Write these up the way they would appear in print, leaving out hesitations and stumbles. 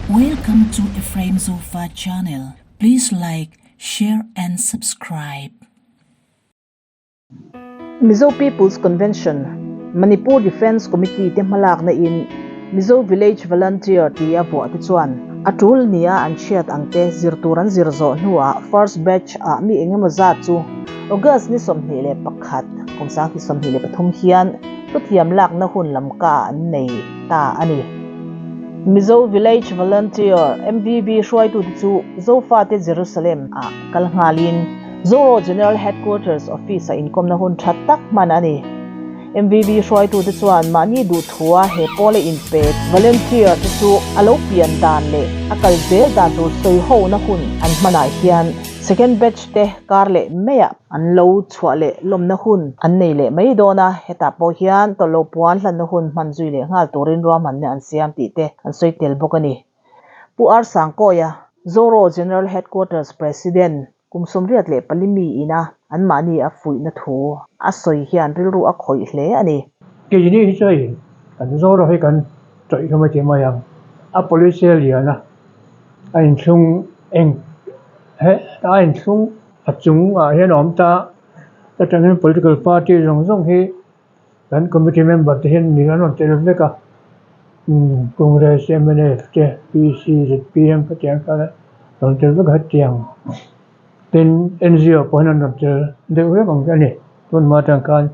Welcome to Ephraim Zofa channel. Please like, share and subscribe. Mizo People's Convention, Manipur Defence Committee te hmalakna in Mizo Village Volunteer tia vuah te chuan a tul nia an hriat ang te zir tur an zir zawh hnuah first batch ah mi engemaw zat chu August ni 21 kum 2023 hian thuthiam lakna hun lam ka an nei ta a ni. Mizo Village Volunteer, MVV, hruaitute chu Zofate Jerusalem ah kal nghalin Zoro General Headquarters Office-a inkawmna hun tha tak hman a ni. MVV hruaitute chuan mahni duhthua he pawla inpek volunteer te chu a lo pian dan leh a kal zel dan tur sawihona hun an hmanah hian second batch te kar leh maiah an lo chhuah leh lawmna hun an nei leh mai dawn a, hetah pawh hian tawlhlo puan hlanna hun hman zui leh nghal turin ruahmanna an siam tih te an sawi tel bawk a ni. Pu R Sangkawia, Zoro General Headquarters President, kum 84 mi ina anmahni a fuihna thu a sawi hian rilru a khawih hle a ni. Keini hi chu hei kan Zoro hi kan tawih hlawm a ti mai ang, a police lian a, a inchhung eng he a inchhung A chungah hian a awm ta, atangin political party zawng zawng hi kan committee member te hian mi an rawn tel vek a, umm Congress, mnf te, PC, zpm khatiang khan an rawn tel vek a hetiang tin NGO pawh hian an rawn tel deuh vek ang a ni tun hma atang khan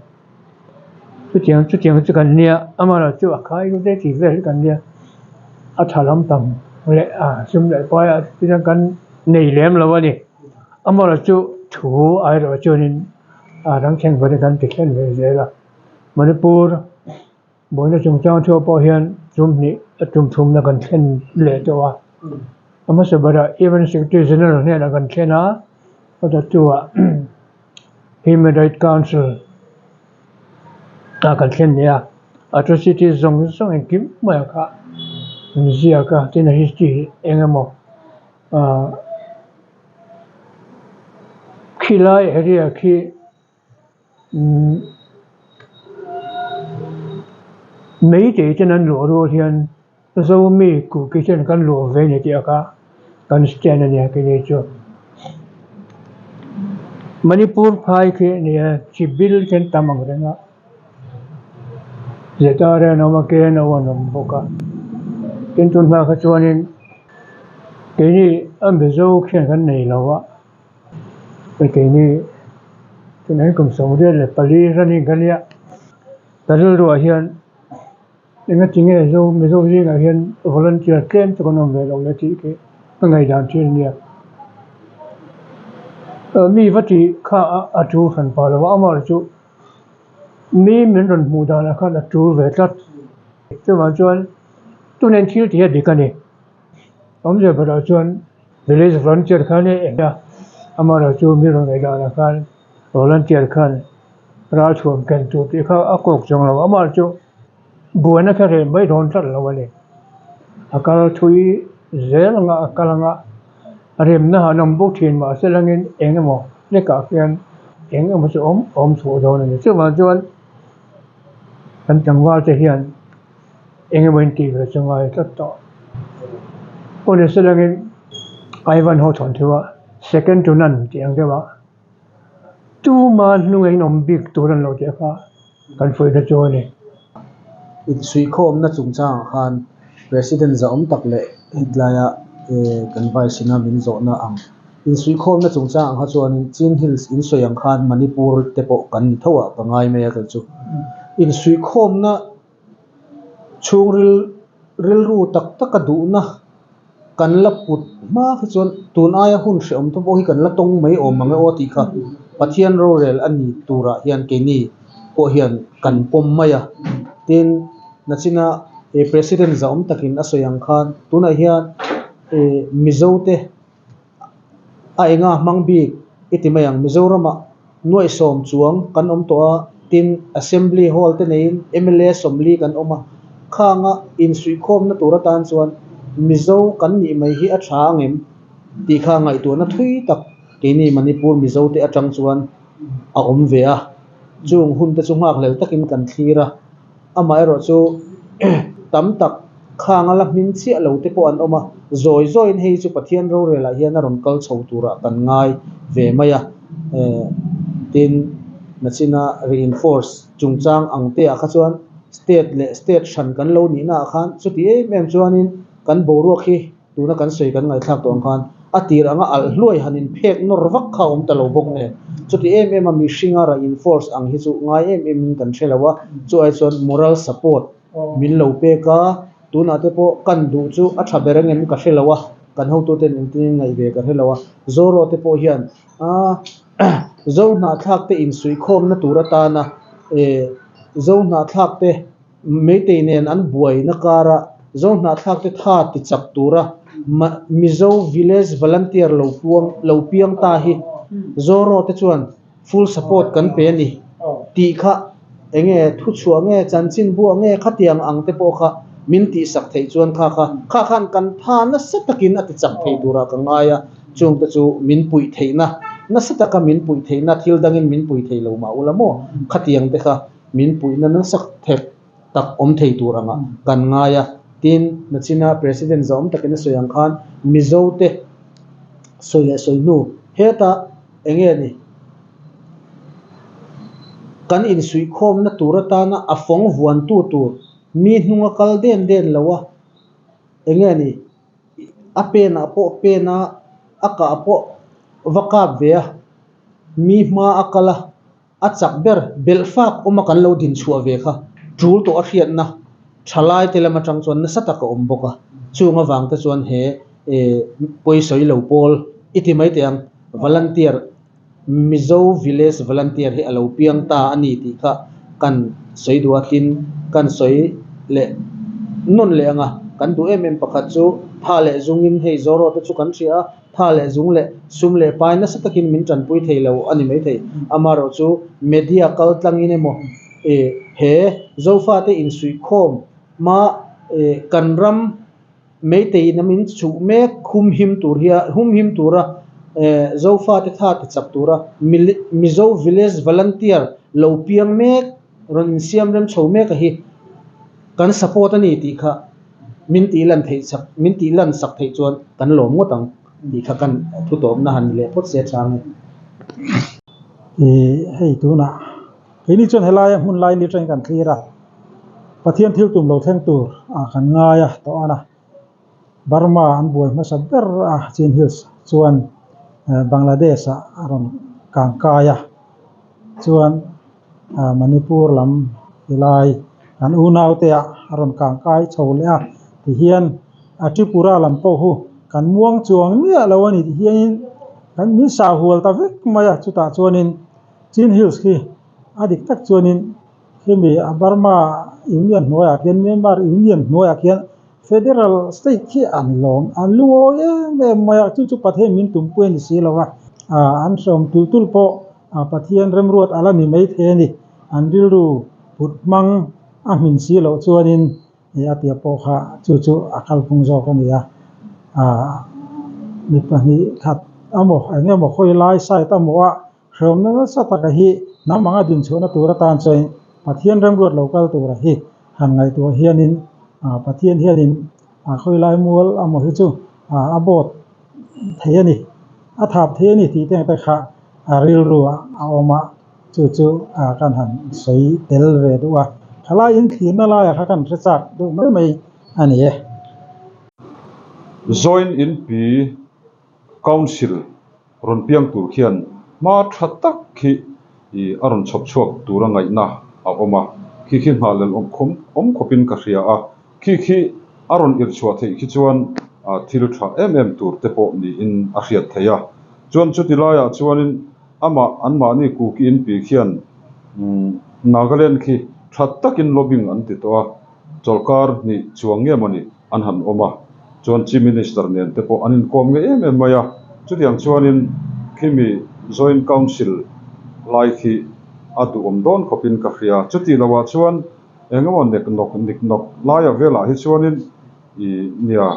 chutiang chutiang chu kan nia amaherawhchu a khai te tih vel hi kan nia a tha lampang leh a sum leh paiah te kan nei lem lo a ni. Amaherawhchu thu airawh chuanin a rang thleng varin kan ti thlen ve zel a. Manipur buaina chungchang thu pawh hian tum hnih a tum thumna kan thlen leh tawh a. A hmasa berah Even Secretary General hnenah kan thlen a, a dawttuah Human Rights Council ah kan thlen leh a. Atrocities zawng zawng engkim maiah kha an ziak a, tin a history eng emaw Khilai area khi meitei ten an luah rual hian Zomi kuki ten kan luah ve a ni tih a kha kan stand a nia keini chu. Manipur phai khi a nia chi bil ten tam ang reng a Zetara an awm a Keno an awm bawk a tin tunhma kha chuanin. Keini a Mizo khian kan nei lo a, keini tunah hian kum 84 ranin ka nia, ka rilruah hian engatinge Zo Mizo zingah hian volunteer tlem chu kan awm ve lo le tih khi ka ngaihdan thin a nia. Mi va tih kha a tul hran pah lo a, amaherawhchu mi min rawn hmuh danah khan a tul ve tlat. Chuvang chuan tunen thil tih a dik a ni. Awmzia berah chuan village volunteer khan eng a, amaherawhchu mi rawn ngaih danah khan volunteer khan ralthuam ken tur tih kha a kawk chuang lo. Amaherawhchu buaina kha reh mai dawn tlat lo a ni. A kal thui zel anga a kal anga remna han awm bawk thin mahse langin eng emaw hlekah khian eng emaw chu awm awm chhuah dawn a ni. Chuvang chuan kan tlangval te hian eng emaw in tih ve chu ngai tlat tawh. Aw ni selangin Ivan ho thawn thu a second to none tih ang deuh a tuma hnung in awm bik tur an lo tih kha kan fuihna chu a ni. Insuihkhawmna chungchangah khan President zahawm tak leh hetlaia kan Vice ina min zawhna ang Insuihkhawmna chungchang ang kha chuanin Chin Hills in sawi ang khan Manipur te pawh kan ni tho ah ka ngai mai a kei chu. Insuihkhawmna chhungril rilru tak taka duhna kan la put hma kha chuan tun aia hun hrehawm te pawh hi kan la tawng mai awm ang e aw tih kha Pathian rorel a ni turah hian keini pawh hian kan pawm mai a. Tin, nachina President zahawm takin a sawi ang khan tunah hian Mizo te A enga hmang bik i ti mai ang. Mizoramah nuaih sawm chuang kan awm tawh a, tin Assembly Hall te neiin mla sawmli kan awm a, khanga insuihkhawmna tur atan chuan Mizo kan nih mai hi a tha ang em tih kha ngaihtuahna thui tak keini Manipur Mizo te atang chuan a awm ve a, chung hun te chu nghakhlel takin kan thlir a, amaherawhchu tam tak. Khang a la hmin chiah lo te pawh an awm a, zawi zawiin hei chu Pathian rorel ah hian a rawn kal chho turah kan ngai ve mai a. Tin, nachina reinforce chungchang ang te ah kha chuan state leh state hran kan lo nihna ah khan chuti em em chuanin kan boruak hi Tuna kan sawi kan ngaihthlak tawh ang khan a tir anga alh hluai han in phek nawr vak kha a awm ta lo bawk nen. Chuti em em a mihringa ra enforce ang hi chu ngai em em in kan hre lo a, chu ai chuan moral support min lo pek a, tunah te pawh kan duh chu a tha ber angem ka hre lo a, kan hotuten engtin in ngaih ve ka hre lo a, Zoro te pawh hian Zo hnahthlak te insuihkhawmna tur atana Zo hnahthlak te Meitei nen an buaina kara Zohnahthlak te tha ti chak tura Mizo Village Volunteer lo puang lo piang ta hi Zoro te chuan full support kan pe a ni tih kha enge thuchhuah nge chanchin buah nge khatiang ang te pawh kha min tihsak theih chuan kha kha kha khan kan tha nasa takin a ti chak thei turah ka ngai a, chung te chu min puih theihna nasa taka min puih theihna thil dangin min puih thei lo mah ula maw khatiang te kha Min puihna nasa thek tak awm thei tur anga kan ngai a, tin, nachina President zahawm takin a sawi ang khan Mizote sawi leh sawi hnu heta eng nge ni kan insuihkhawmna tur atana a fawng vuantu tur mi hnunga kal den den lo a, eng nge ni a penah pawh pen a, a kah pawh va kap ve a, mi hma a kal a. A chak ber belh fak awma kan lo din chhuah ve kha tul tawh a hriatna thalai te lam atang chuan nasa tak a awm bawk a, chung avang te chuan he pawisawi lo pawl i ti mai teh ang, volunteer, Mizo Village Volunteer hi a lo piang ta a ni tih kha kan sawi duh a, tin kan sawi leh nawn leh ang a, kan duh em em pakhat chu tha leh zungin hei Zoro te chu kan hria a, Tha leh zung leh sum leh pai nasa takin min tanpui thei lo a ni maithei. Amaherawhchu media kal tlangin emaw he Zofate insuihkhawm hma kan ram meiteiin a min chuh mek humhim tur hia humhim tura Zofate tha ti chak tura Mizo Village Volunteer lo piang mek rawn insiam rem chho mek a hi kan support a ni tih kha Min tih lan theih chak, min tih lan sak theih chuan kan lawm ngawt ang tih kha kan thu tawpna han ni leh phawt se chang e. Ih hei tunah keini chuan helaia hmun lai ni atangin kan thlir a, Pathian thil tum lo thleng tur ah kan ngai a tawh a na. Burma an buai hmasa ber a Chin Hills chuan Bangladesh ah a rawn kang kai a chuan Manipur lam helai kan unaute ah a rawn kang kai chho leh a tihian a Tripura lam pawh hu kan muang chuang miah lo a ni tihianin kan min sah hual ta vek mai a chutah chuanin Chin Hills khi a dik tak chuanin khimi a Burma Union hnuaiah khian Myanmar Union hnuaiah khian Federal state khi an lawm an lungawi em em mai a chu chu Pathian min tumpui a ni si lo a an hreawm tul tul pawh. A Pathian remruat a la ni mai thei a ni. An rilru put hmang a hmin si loh chuanin a tia pawh kha chu chu a kalphung zawk a ni a. Mi pahnih khat amaw eng emaw khawi lai side amaw a hrehawmna nasa taka hi hnam anga dinchhuahna tur atan chuan Pathian remruat lo kal tura hi han ngaihtuah hianin Pathian hianin khawi lai mual amaw hi chu a board thei a ni, a thap thei a ni tih te te kha a rilru ah a awm a, chu chu kan han sawi tel ve duh a, thalai inthlirna laiah kha kan hre chak deuh mai mai a ni e. Join Inpi Council rawn piang tur khian hma tha tak khi a rawn chhawp chhuak tura ngaihna a awm a, khi khi nghah lel awm khawm awm khawpin ka hria a, khi khi a rawn irh chhuah theih khi chuan thil tha em em tur te pawh niin a hriat theih a. Chuan chuti laiah chuanin amah anmahni Kuki inpi khian Nagaland khi tha takin lobbying an ti tawh a, chawlhkar hnih chuang nge mawni an han awm a, chuan Chief Minister nen te pawh an inkawm ngei em em mai a, chutiang chuanin khimi Joint Council lai khi a duhawm dawn khawpin ka hria, chuti lohah chuan eng emaw nek nawk nik nawk laia velah hi chuanin ih nia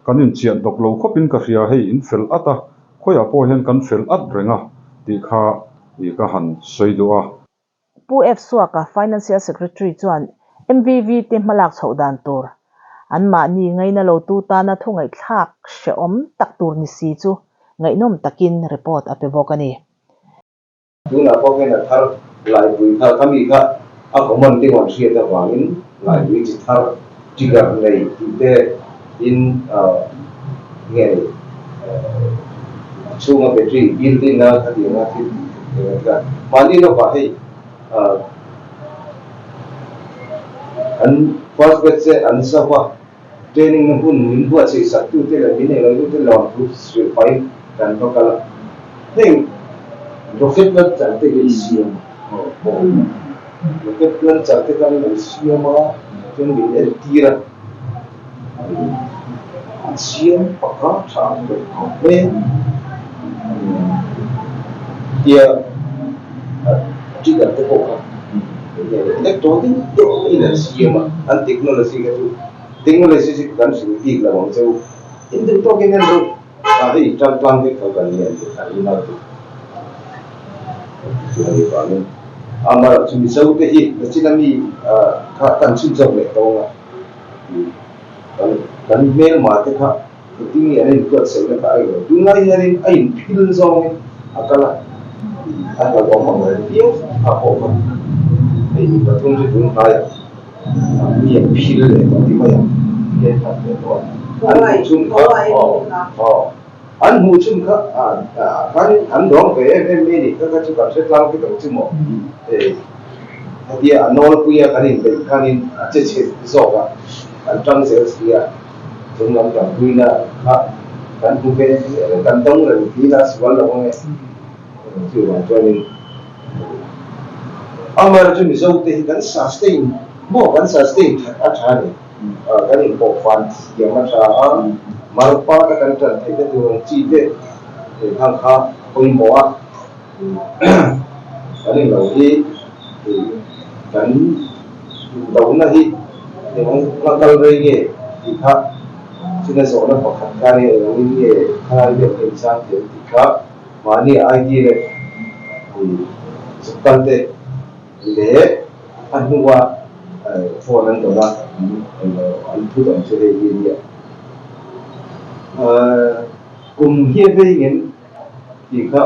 kan inchiah hnawk lo khawpin ka hria, hei in fel at a, khawiah pawh hian kan fel at reng a tih kha ih ka han sawi duh a. Pu F. Suaka, Financial Secretary chuan MVV te hmalak chhoh dan tur Anmahni ngaina lotu tana thu ngaihthlak hrehawm tak tur ni si chu ngaihnawm takin report a pe bawk a ni. Tunah pawh hian a thar laipui thar kha mi kha a common deuh an hriat avangin laipui chi thar trigger nei tih te in nge ni a chhunga battery built in a khatiang a thil tih theih theih a mahni lawkah hei an first batch te an zo a training na hun min buatsaih sak tu te leh min englo tu te lawmthu hrilh pahin kan va kal a heng rocket launcher te hi an siam a rocket launcher te kha an siam a chuan min entir a an siam pakha tha an rawn khawp mai a tia trigger te pawh kha electronic deuh maiin an siam a an technology kha chu technology chu kan hrilh bik lo ang che u in duh tawkin en rawh a hei tang tlang vek tho kan nia tih kha in a duh chu a ni vangin amaherawh chu Mizo te hi nachin ami kha kan chhunzawm leh tawng a. Kan hmelma te kha engtin nge an inbuatsaihna kha a ilo. Tunlai hianin a inphil zawngin a kal a, a hlauhawm ang reng viau a pawh kha. Hei mi pathum chu tun hnaiah mi an phil leh tawh ti mai ang, mi an that leh tawh a. An hmuh chhun kha aw aw an hmuh chhun kha khanin an dawng ve em em mai a ni. Kha kha chu kan hre tlang vek ang chu maw. Hetia a nawlpuia kan inbeih khanin a che chhe zawk a, kan tang zel si a, chung lam tanpuina kha kan hmu ve reng, kan dawng reng tiin a sual lo ang e. Chuvang chuanin amaherawhchu chu Mizo te hi kan sustain maw kan sustain that a tha a ni, kan inpawhfan thiam a tha a, marpata kan tan theihna tur ang chi te khang kha a pawimawh a. Kan englo hi kan duhlohna hi engawng a kal rei nge tih kha china zawhna pakhat kha nia engawngin nge khalai deuh hi an chang thiam tih kha mahni ID leh zuk kal te leh a hnua phone an dawn a an thu dawn chu hei hi a nia. Kum hi a vei ngem? Tih kha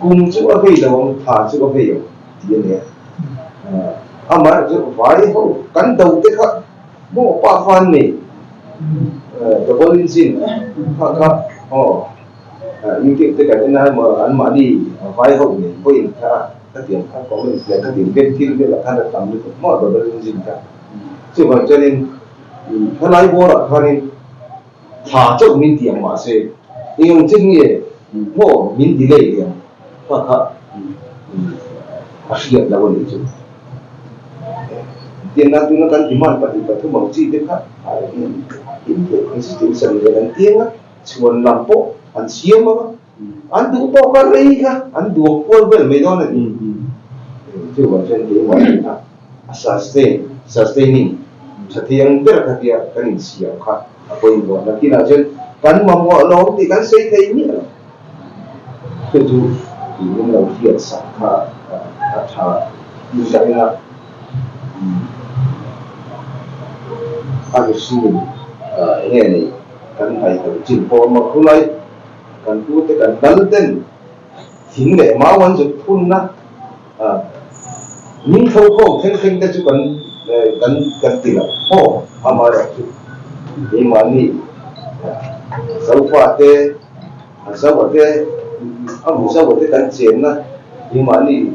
kum chu a vei lo ang, tha chu a vei ang tih a nia. Amaherawh chu vai ho kan do te kha maw pa fan nei double engine kha kha aw YouTube te kan en a maw an mahni vai ho nei pawhin kha khatiang kha comment leh khatiang vel thil velah khan a tam lutuk maw double engine kha. Chuvang chuanin khalai bawrah khanin Thla chauh min ti ang mahse eng che nge maw min delay leh ang kha kha a hriat lo a nih chu. Tiangna tuna kan demand pahnih pathum ang chi te kha India constitution nen an tiang a, chhuan lam pawh an siam ang a, an duh tawk a rei kha an duak kual vel mai dawn a ni. Chuvang chuan keimah hi kha a sustain, sustaining, tha thei ang ber kha tia kan insiam kha a pawimawh. Nakinah chuan kan mamawh lawm tih kan sawi thei miah lo. Chu chu tih min lo hriat sak kha a tha in ka ring a. A mihringin eng nge ni kan ngaihtuah chin pawh a mak khulai kan pute kan lal ten Thing leh mau an zut phunna min tho khawm thleng thleng te chu kan kan kan ti lo maw amaherawh chu keimahni Zofa te Zoa te a hmu Zoa te kan chenna keimahni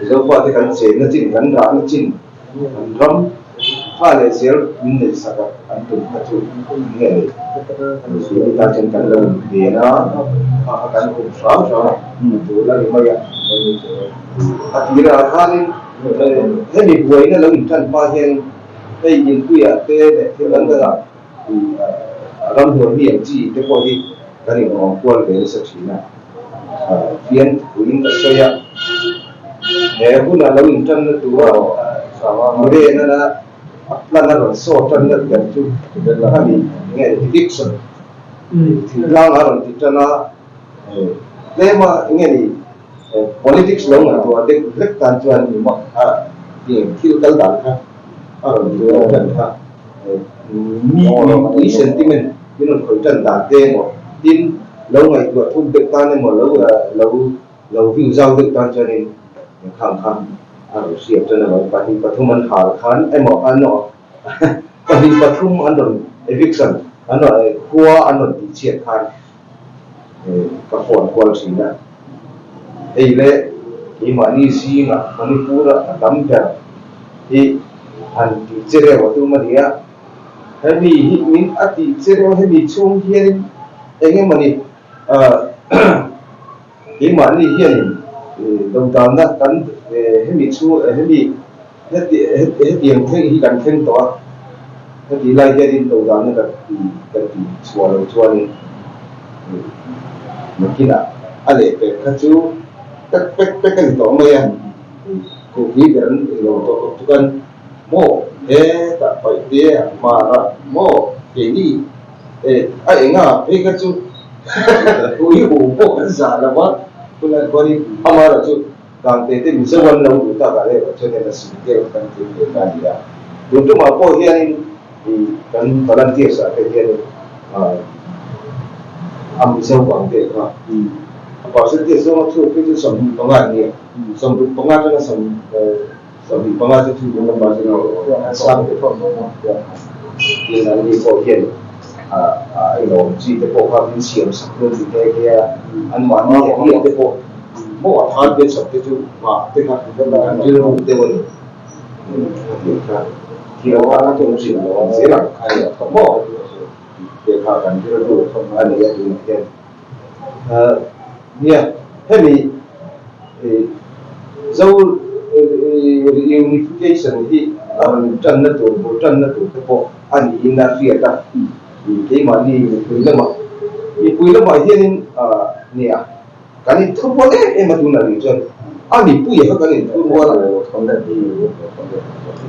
Zofa te kan chenna chin kan rahna chin An ram kha leh zel min neih sak a, an tum kha chu nge ni? Misual tan chuan kan lo inven a, kha kha kan hum hram hram a, a tul a ni mai a. A tirah khanin hemi buaina lo intan hma hian hei inpuiah te leh thil dang dangah ramhnuai mi ang chi te pawh hi kan inawm kual ve nasa thin a. Fian thuin ka sawi a, he huna lo intanna tura Murena a plan a rawn saw tanna ber chu a ni nge eviction thingtlang a rawn ti tan a, tlema nge ni politics lo ngaihtuah deuh hlek tan chuan thil kal dan kha. A rawn ti lo tan kha mi mipui sentiment min rawn khawih tan dan te emaw tin lo ngaihtuah thuk deuh tan emaw lo lo lo view zau deuh tan chuanin khang kha a rawn hriat tan emaw pahnih pathum an hal khan emaw an pahnih pathum an rawn eviction an rawn khua an rawn tihchhiat khan ka phone kual thin a, hei le keimahni zingah Manipur-a a tam ber hi han tih che reuh a tum a ni a, hemi hi min a tih che reuh hemi chhung hianin eng emawni keimahni hianin dodalna kan hemi chhung hemi heti hetiang thleng hi kan thleng tawh a, heti lai hianin dodalna kan ti kan ti chhuah loh chuanin nakinah a lehpek kha chu pek pek pek a ni tawh mai a, kuhpui ber an ei lo tawh bawk chuan maw hetah paihte a mar a maw keini a enga phei kha chu ui hu pawh kan zah lo a, tunah chuanin amaherawhchu. Kangte te Mizo an lo duh tak ah erawh chuan heng a sim deuh kan tih ve ta a ni a. Tun tumah pawh hianin ih kan volunteers ah te hianin ah a Mizo Kangte kha a percentage zawng a chhuk hi chu 25 an ni a, 65 atanga 75 chu chu number chu a sang deuh tin an ni pawh hian ah ah englo chi te pawh kha min siam sak dawn tih te nia anmahni area te pawh Maw a thar te chhawp te chu vah te kha kan rilru deuh a ni. A tih kha thil kha a tum hrim lo ang zel ang kha nia maw tih te kha kan rilru a ni a tunah hian. Nia hemi Zo reunification hi a rawn tanna tur bul tanna tur te pawh a niin a hriat a, keimahni mipui lamah mipui lamah hianin nia Kan inthurual em em a tunah rih chuan a mipuia kha kan inthurual a.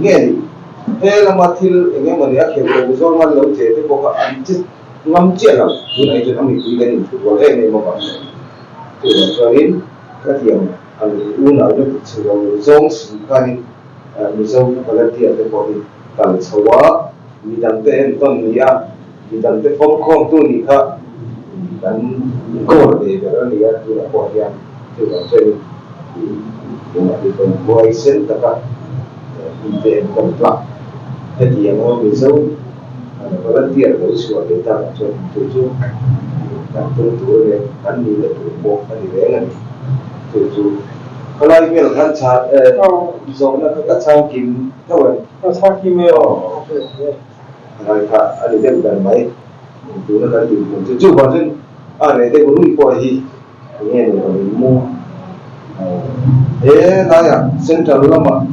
Nge ni he lama thil eng emaw ni a khelh lo zawnga lo che te pawh kha an che ngam chiah lo. Tunah hi chuan a mipui kan inthurual em em avang hian chuvang chuanin ka thiam ang unau na ti chhe lo zawng si khanin Mizo volunteer te pawh hi kal chho a, midangte entawn ni a, Midangte fawmkhawmtu nih kha kan goal ve ber a ni a, tunah pawh hian chuvang chuanin tunah hi kan huaisen taka mite enkawl tlak hetiang a Mizo volunteer lo chhuah ve takah chuan chu chu kan tum tur leh kan nihna tur pawh a ni reng a ni. Chu chu khawlai vel khan zawhna kha ka chhang kim tho em? Ka chhang kim e aw. Ngai kha a ni deuh ber mai. Tuna kan dinhmun chu chuvang chuan a reh deuh rui pawh hi enge ni rawn in mu. He laiah central lamah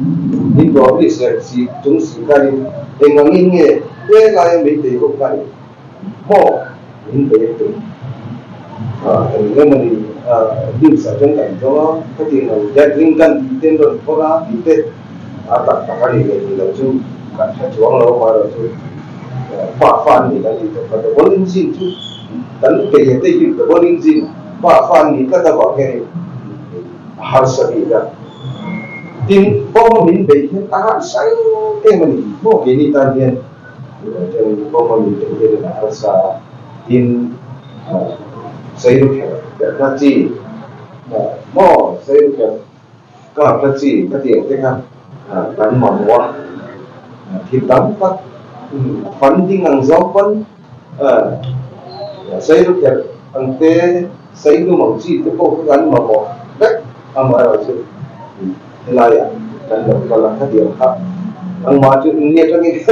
in tuah ri serh si chung si khanin eng angin nge he laia meitei ho khanin maw min bei a tum. Eng emaw ni news ah chuan kan zawng a, khatiang ang gathering kan tih te an rawn phawrh a tih te a tak tak a ni leh ni lo chu kan hre chuang lo amaherawhchu chu pa fa an ni kan tih tawh kha double engine chu kan bei a te hi double engine pa fa an nih tlat avang hianin a harsa bik a, tin bawma min beih hian a harsa em em a ni maw keini tan hian. Bawma min beih hianin a harsa a, tin Sailukher kha chi maw Sailukher kar kha chi ka tih ang te kha kan mamawh a, thil tam tak funding ang zawng pawn Sailukher ang te Sailum ang chi te pawh kha kan mamawh vek amaherawhchu Helaiah kan lo kal a, khatiang kha nangmah chu ni atangin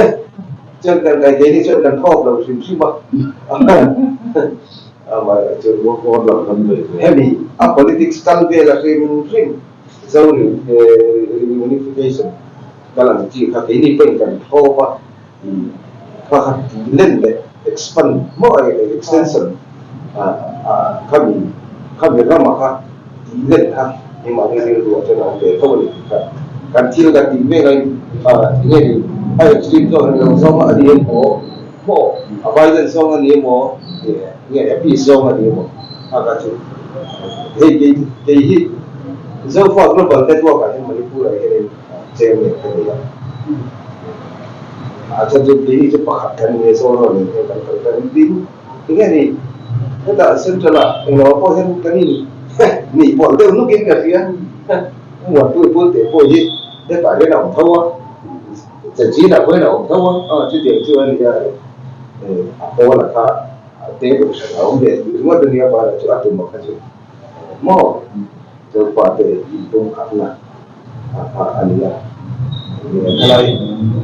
chuan kan kai thei ni chuan kan thawk lo hrim hrim a, amaherawhchu hemi a politics kal vel a hrim hrim Zo reunification kal ang chi kha keini pawhin kan thawp a, kha kha tih len leh expand maw extension khami khami ramah kha tih len kha engmahni rilru ah chuan a awm ve tho a ni tih kha kan thil kan tih mek a enge ni a extreme zawk a ni lo zawng a ni emaw maw a violent zawng a ni emaw nge a peace zawng a ni emaw a kha chu hei kei kei hi Zofa Global Network ah hian Manipur ah hianin chairman ka ni a. A chhan chu keini chu pakhat kan ni a, Zoraw nen hian kan kal kan tin. Enge ni hetah central ah englo ah pawh hian kan in nih pawlh deuh nuk in ka hria. Muantu pul teh pawh hi hetah hian a awm tho a, Chanchin ah pawh hian a awm tho a, chutiang chu a nia a pawl a kha a te deuh hran a awm ve ringawt a nia mahse chu a tum ang kha chu maw Zopa te inpum khatna a kha a ni a, helai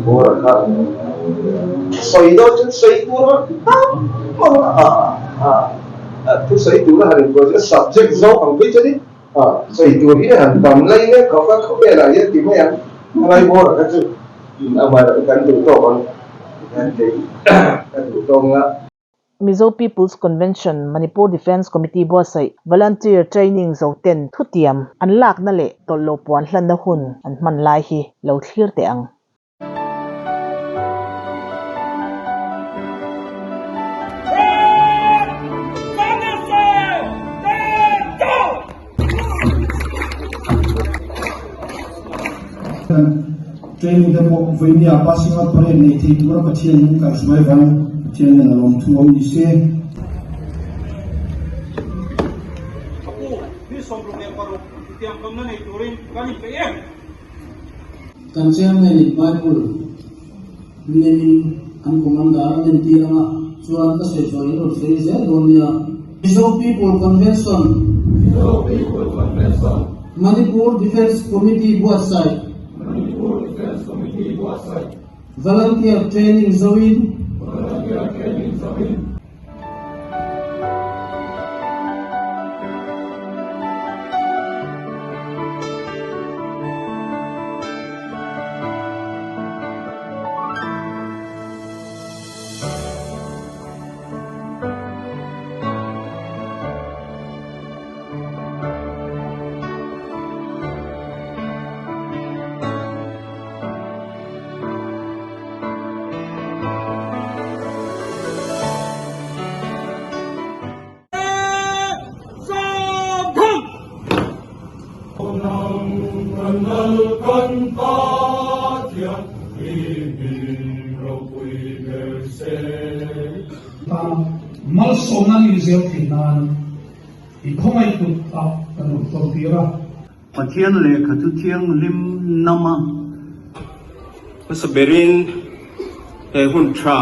bawr a kha sawi dawn chuan sawi tur a tam a a thusawi tur a han inbuai chuan subject zawk ang phei chuan in sawi tur hi a han tam lai mek khawp a, khawvelah hian ti mai ang helai bawr a kha chu amaherawhchu kan duh tawk ang kan thei ka duh tawk ang a. Mizo People's Convention Manipur Defence Committee buatsaih Volunteer Training zoten thutiam an lakna leh tawlh lo puan hlanna hun an hman lai hi lo thlir teh ang. Training te pawh vawinia passing out parade nei thei tura Pathian in kaihhruai vang Pathian nen a lawm thu awm ni se. Kan chairman in Bible nemin an commander a lentir anga chuan ka sawi sawi in rawn sawi zel dawn nia. Mizo People Convention, Manipur Defence Committee buatsaih, Volunteer Training zoin, Malsawmna ni zel theih nan i khawngaih kut ah kan rawn tawn tir a. Pathian lehkha chu thianghlim nama. Hmasa berin he hun tha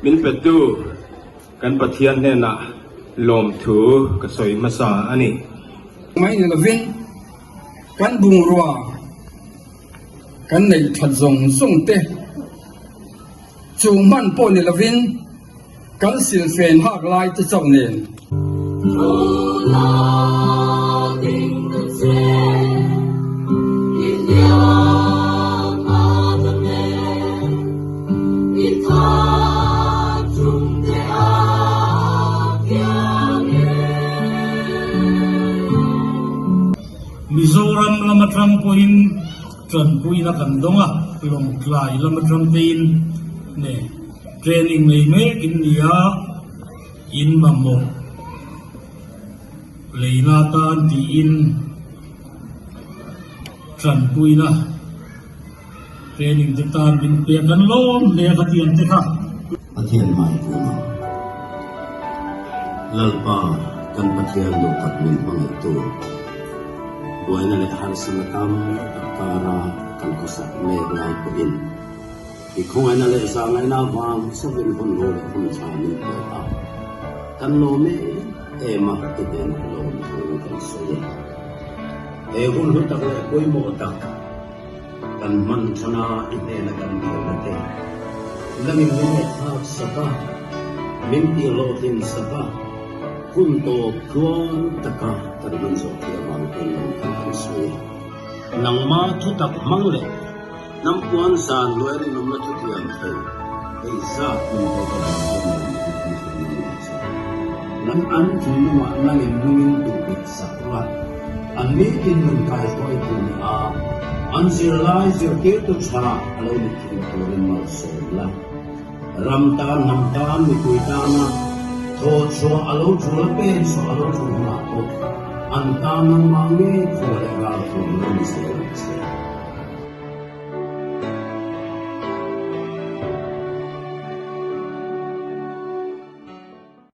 min petu kan Pathian hnenah lawmthu ka sawi hmasa a ni. Mai ni lovin kan bungrua kan neih that zawng zawng te chu hman pawh ni lovin kan silfen hak lai te chauh nen. Mizoram lam atang pawhin tanpuina kan dawng a, Lawngtlai lam atang tein ne training nei mek in ni a, in mamawh leina atan tiin tanpuina Training te tan min pek an lawm hle a ka ti ang te kha. Pathian hmai kun a, Lalpa kan Pathian duh tak min hmangaih tu, buaina leh harsatna tam tak kara kan khawsak mek lai pawhin i khawngaihna leh zahngaihna avang chauhin hun ro leh hun tha min pek a, kan lawm em em a ti hnenah lawmthu kan sawi e. He hun hlu tak leh pawimawh tak, Kan hman thana i hnena kan dilna te langin min ngaihthlak sak a, min tihhlawhtlin sak a, hun tawp tluang taka kan hman zawh theih avang hian lawm thu kan sawi a. Nangma thutak hmang leh hnam puan zan luai rinawmna thutiam thei hei zat min pek avang hian lawm thu kan sawi ngam ang che. Nang an thinlungah nangin nungin duhbet sak la. An nitin nun kaihruaitu ni a, an zirlai zirtirtu tha a lo ni thin turin malsawm la. Ram tan, hnam tan, mipui tana thaw chhuah a lo tul a, pen chhuah a lo tul hunah pawh an tan nangmah nge khaw leh ral thuam lo ni zel ang che.